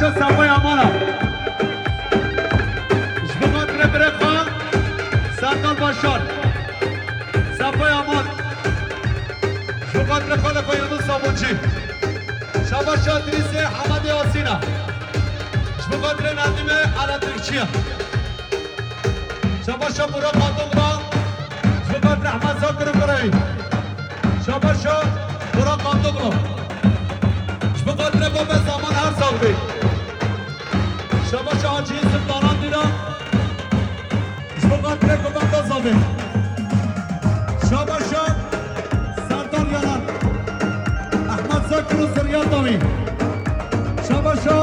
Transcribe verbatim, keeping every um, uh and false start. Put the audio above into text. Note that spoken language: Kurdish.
Sefaya Mala. Ji bo xatirê birê xwe Serdar Başar. Sefaya Mal. Ji bo xatirê xwe li xwe Yunus Sabunçî. Şabaşa Dirîsê Hemedê Asîna. Ji bo xatirê Nedîmê Eletrikçiya. Şabaşa Burak Atoglu. Ji bo xatirê Ehmed Zakir û Kureyî. Şabaşa Burak Atoglu. Ji bo xatirê babê Zaman her sax bî. Şabaşa Hacî Yusuf Daran Dîran. Ji bo xatirê Gobenda Zavê. Şabaşa Serdar Yaran. Ehmed Zakir û ziriyeta wî. Şabaşa